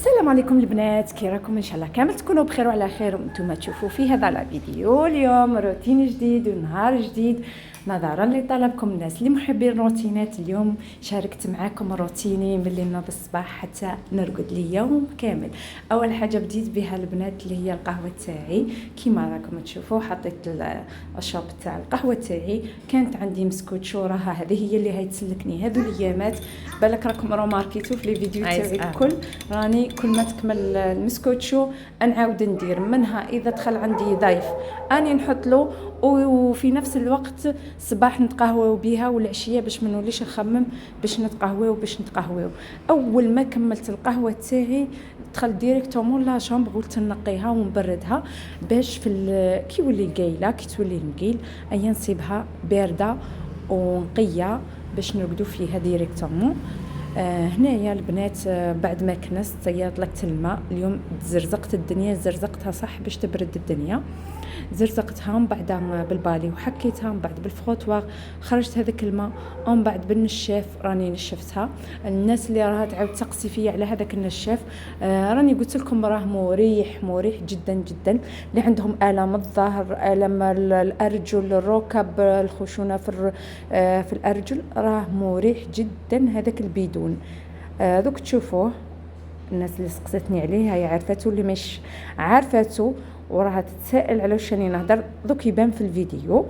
السلام عليكم البنات، كي راكم؟ ان شاء الله كامل تكونوا بخير وعلى خير وانتم تشوفوا في هذا الفيديو. اليوم روتين جديد ونهار جديد. نظرا لطلبكم الناس اللي محبين الروتينات، اليوم شاركت معاكم روتيني من اللي نوض الصباح حتى نرقد اليوم كامل. اول حاجة بديت بها البنات اللي هي القهوة تاعي، كيما راكم تشوفوا حطيت الشوب تاع القهوة تاعي. كانت عندي مسكوتشو، راها هذه هي اللي هاي تسلكني هذو الايامات. بالك راكم remarquيتو في les vidéos تاعي الكل، راني كل ما تكمل المسكوتشو نعاود ندير منها. اذا دخل عندي ضيف اني نحط له، وفي نفس الوقت الصباح نتقهووا بها والعشيه باش ما نوليش نخمم باش نتقهويو باش نتقهويو. اول ما كملت القهوة تاعي دخلت directement la chambre، قلت نقيها ونبردها باش في كي يولي القايله، كي تولي المقيل ايا نصيبها باردة ونقيه باش نرقدو فيها directement. هنايا البنات، بعد ما كنست هي طلقت الماء. اليوم زرزقت الدنيا، زرزقتها صح باش تبرد الدنيا. زرزقتها ومن بعد بال balai وحكيتها، من بعد بال frottoir خرجت هذاك الماء، ومن بعد بالنشاف راني نشفتها. الناس اللي راها تعاود تسقسي فيا على هذاك النشاف، راني قلت لكم راه مريح مريح جدا جدا. اللي عندهم الام الظهر، الام الارجل، الركب، الخشونه في الارجل، راه مريح جدا هذاك البيدون. دوك تشوفوه. الناس اللي سقستني عليه هي عرفاتو، اللي مش عارفاتو وراها تتسائل على واش راني نهضر دوك يبان في الفيديو.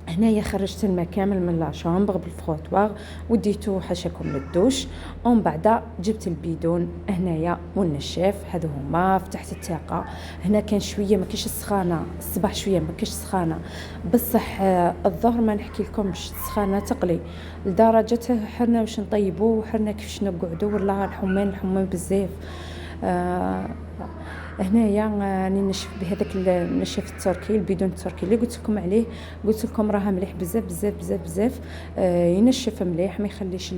هنايا خرجت الماء كامل من la chambre بال frottoir وديتو حاشاكم للدوش، ومن بعد جبت البيدون هنايا والنشاف. هذو هما. فتحت الطاقه، هنا كان شوية ما كاينش السخانه الصباح، شوية ما كاينش سخانه، بصح الظهر ما نحكي لكمش السخانه تقلي لدرجة حرنا واش نطيبو وحرنا كيفاش نقعدو. والله الحمان الحمان بزاف. هنايا راني نشف بهذاك النشاف التركي، البيدون التركي اللي قلت لكم عليه. قلت لكم راه مليح بزاف بزاف بزاف بزاف. ينشف مليح، ما يخليش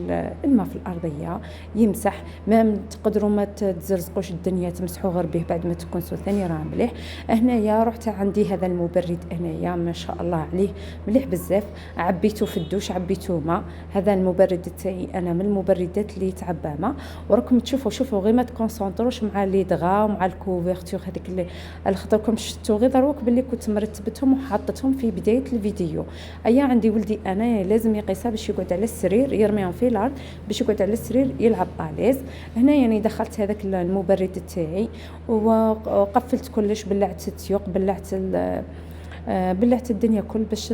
الماء في الارضيه، يمسح ما تقدروا ما تزرزقوش الدنيا، تمسحوا غير به بعد ما تكنسوا ثاني راه مليح. هنايا رحت عندي هذا المبرد هنايا ما شاء الله عليه مليح بزاف، عبيته في الدوش، عبيته ماء. هذا المبرد تاعي انا من المبردات اللي يتعبى ماء، وراكم تشوفوا، شوفوا غير ما تconcentrوش مع les draps ومع ال couverture هذيك اللي الخطركم شفتوا غير دروك باللي كنت مرتبتهم وحطتهم في بداية الفيديو. ايا عندي ولدي انا لازم يقيسها باش يقعد على السرير، يرميهم في الارض باش يقعد على السرير يلعب à l'aise. هنا يعني دخلت هذاك المبرد تاعي وقفلت كلش، بلعت التيوق، بلعت الدنيا كل باش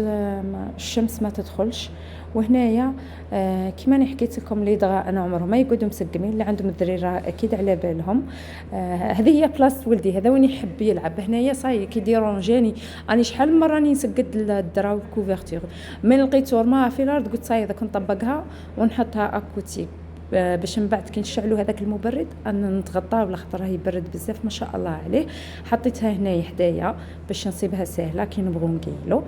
الشمس ما تدخلش. وهنايا كيما انا حكيت لكم les draps انا عمرهم ما يقعدوا مسقمين، اللي عندهم الدريره اكيد على بالهم. هذه هي بلاصة ولدي، هذا وين يحب يلعب هنايا. ça y est كي dérangeاني راني شحال من مرة راني نسقد ال draps وال couverture، من لقيتو رماها في الارض قلت ça y est دوك نطبقها ونحطها à côté باش من بعد كي نشعلوا هذاك المبرد ان نتغطى، ولا خاطر راه يبرد بزاف ما شاء الله عليه. حطيتها هنايا حدايا باش نصيبها ساهله كي نبغوا نقيلو.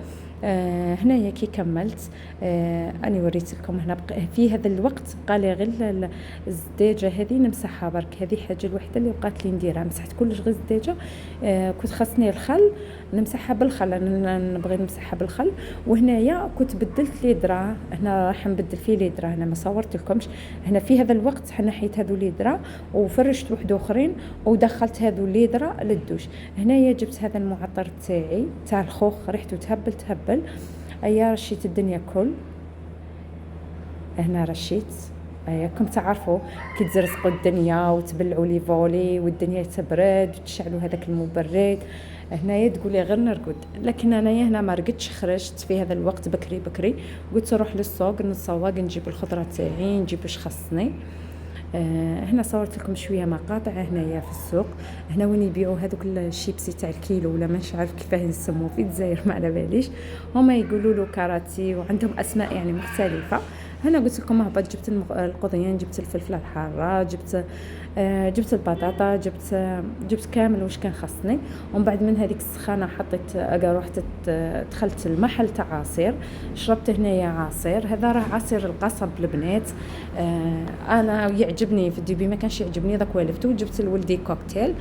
هنايا كي كملت، اني وريت لكم هنا في هذا الوقت بقى لي غير الزداجه هذه نمسحها برك، هذه حاجة الوحيدة اللي بقات لي نديرها. مسحت كلش غير الزداجه. كنت خاصني الخل نمسحها بالخل، انا نبغي نمسحها بالخل. وهنايا كنت بدلت les draps، هنا راح نبدل فيه les draps، هنا ما صورت لكمش. هنا في هذا الوقت نحيت هذو les draps وفرشت واحد اخرين ودخلت هذو les draps لل douche. هنايا جبت هذا المعطر تاعي تاع الخوخ، ريحته تهبل تهبل. ايا رشيت الدنيا كل، هنا رشيت. راكم تعرفوا كي تزرزقوا الدنيا وتبلعوا les volets والدنيا تبرد وتشعلوا هذاك المبرد، هنايا تقولي غير نرقد. لكن انايا هنا ما رقدتش، خرجت في هذا الوقت بكري بكري، قلت نروح للسوق نتسوق، نجيب الخضرة تاعي، نجيب واش خصني. هنا صورت لكم شوية مقاطع هنايا في السوق، هنا وين يبيعوا هذوك الشيبسي تاع الكيلو ولا مش عارف كيفاه نسموه في الجزائر ما على باليش، هما يقولوا له كاراتي وعندهم اسماء يعني مختلفه. هنا قلت لكم هبط جبت القضيان، جبت الفلفله الحارة، جبت البطاطا، جبت كامل واش كان خاصني. ومن بعد من هذيك السخانه حطيت رحت دخلت المحل تاع عصير، شربت هنايا عصير. هذا راه عصير القصب البنات. انا يعجبني في ال début ما كانش يعجبني، ذاك والفتو. جبت لولدي كوكتيل.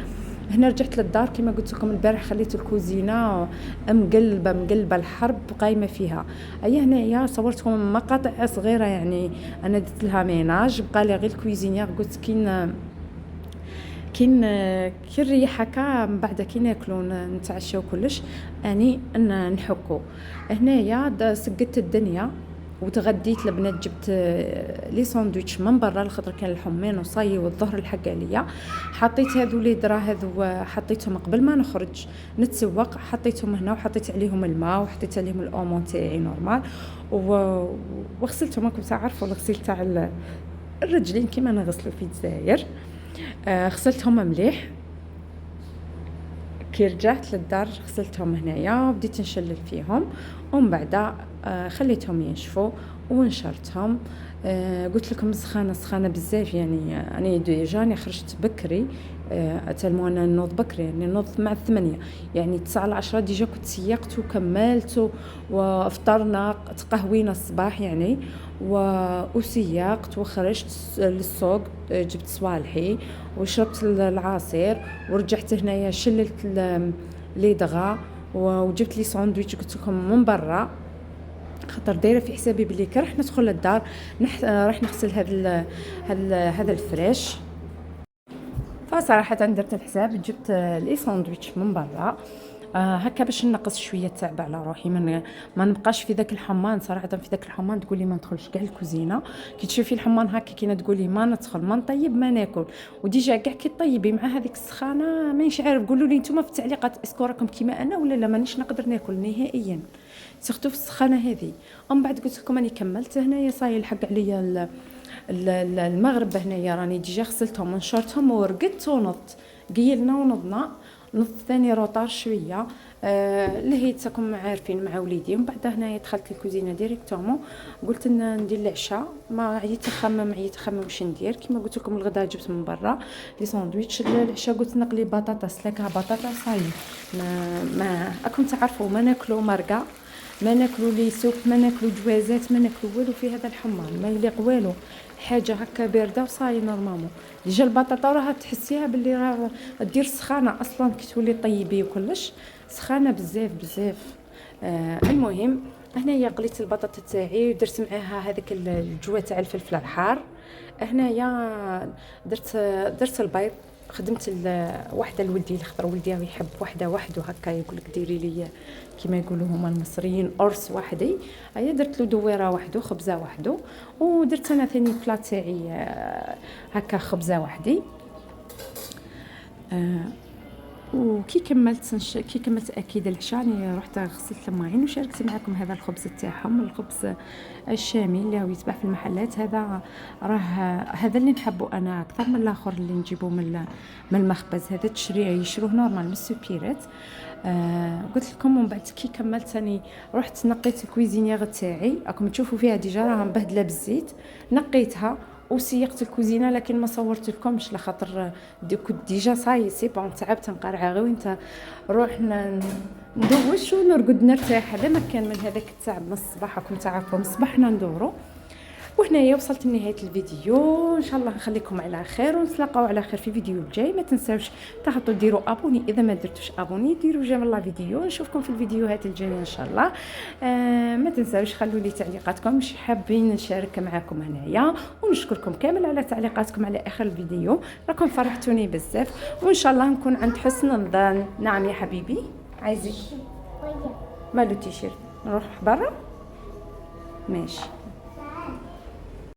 هنا رجعت للدار كما قلت لكم البارح خليت الكوزينة مقلبه مقلبه، الحرب قايمة فيها. ايا هنايا صورتكم مقاطع صغيره، يعني انا درت لها ménage، بقى لي غير ال cuisinière. قلت كي كي نريح هكا من بعد كي ناكلو نتعشاو كلش اني نحكو. هنايا سقدت الدنيا وتغديت البنات، جبت les sandwichs من برا لخاطر كان الحمان وصاي والظهر الحق عليا. حطيت هذو les draps هذو حطيتهم قبل ما نخرج نتسوق، حطيتهم هنا وحطيت عليهم الماء وحطيت عليهم الاومون تاعي normal وغسلتهم. راكم تعرفوا الغسيل تاع الرجلين كيما نغسلو في الجزائر. غسلتهم مليح. كي رجعت للدار غسلتهم هنايا وبديت نشلل فيهم، ومن بعد خليتهم ينشفوا ونشرتهم. قلت لكم سخانه سخانه بزاف، يعني انا déjà أنا خرجت بكري، tellement انا نوض بكري، يعني نوض مع 8، يعني 9 10 déjà كنت سيقت وكملت وافطرنا تقهوينا الصباح يعني، وسيقت وخرجت للسوق، جبت صوالحي وشربت العصير ورجعت هنايا شللت les draps وجبت les sandwichs قلت لكم من برا، خاطر دايرة في حسابي بلي كي راح ندخل للدار راح نغسل هذا الفراش. فصراحة درت الحساب، جبت les sandwichs من برا هكا باش نقص شوية التعب على روحي، ما نبقاش في ذاك الحمان. صراحة في ذاك الحمان تقولي ما ندخلش كاع الكوزينة، كي تشوفي الحمان هكا كينا تقولي ما ندخل ما نطيب ما ناكل، و déjà كاع كي طيبي مع هذيك السخانه مانيش عارف. قولوا لي نتوما في التعليقات est-ce que راكم كيما انا ولا لا، مانيش نقدر ناكل نهائيا surtout في السخانه هذه. ومن بعد قلت لكم راني كملت هنايا، صاي الحق عليا المغرب هنايا، راني déjà غسلتهم ونشرتهم ورقدت ونضت، قيلنا ونضنا، نضت ثاني retard شوية، لهيت راكم عارفين مع وليدي. ومن بعد هنايا دخلت الكوزينة directement، قلت ندير العشاء، ما عييت نخمم عييت نخمم واش ندير. كيما قلت لكم الغدا جبت من برا les sandwichs، العشاء قلت نقلي بطاطا سلاكها بطاطا صاي. ما راكم تعرفوا ما ناكلو مرقه، ما ناكلو les soupes، ما ناكلو جوازات، ما ناكلو والو في هذا الحمان، ما يليق والو، حاجة هكا باردة و ça y est. normalement déjà البطاطا راها تحسيها باللي راه دير سخانه اصلا كي تولي طيبي وكلش، سخانه بزاف بزاف. المهم هنايا قليت البطاطا تاعي ودرت معاها هذاك الجوا تاع الفلفل الحار. هنايا درت البيض، خدمت وحده لولدي، خاطر ولدي يحب وحده وحده هكا، يقول لك ديري لي كيما يقولوا هما المصريين قرص وحدي. هيا درت له دويره وحده، خبزه وحده، ودرت انا ثاني plat تاعي هكا خبزه وحدي. وكي كملت كي كملت اكيد العشاء، راني رحت غسلت المواعين وشاركت معكم هذا الخبز تاعهم، الخبز الشامي اللي هو يتباع في المحلات. هذا راه هذا اللي نحبه انا اكثر من الاخر اللي نجيبه من المخبز، هذا تشريه يشروه normal من ال supérette. قلت لكم. ومن بعد كي كملت ثاني رحت نقيت ال cuisinière تاعي، راكم تشوفوا فيها déjà راها مبهدله بالزيت، نقيتها وسيقت الكوزينة، لكن ما صورت لكمش لخاطر كنت déjà ça y est c'est bon تعبت نقرع غير وانت روح ندوش ونرقد نرتاح. هذا ما كان من هذاك التعب من الصباح، راكم تعرفوا من الصباح ندورو. وهنايا وصلت لنهاية الفيديو، ان شاء الله نخليكم على خير ونتلاقاو على خير في فيديو الجاي. ما تنساوش تهبطوا ديروا abonner اذا ما درتوش abonner، ديروا j'aime la vidéo، نشوفكم في الفيديوهات الجاية ان شاء الله. ما تنساوش خلوا لي تعليقاتكم مش حابين نشارك معكم هنايا، ونشكركم كامل على تعليقاتكم على اخر الفيديو، راكم فرحتوني بزاف، وان شاء الله نكون عند حسن الظن. نعم يا حبيبي، عايزك مالو تيشيرت نروح برا؟ ماشي.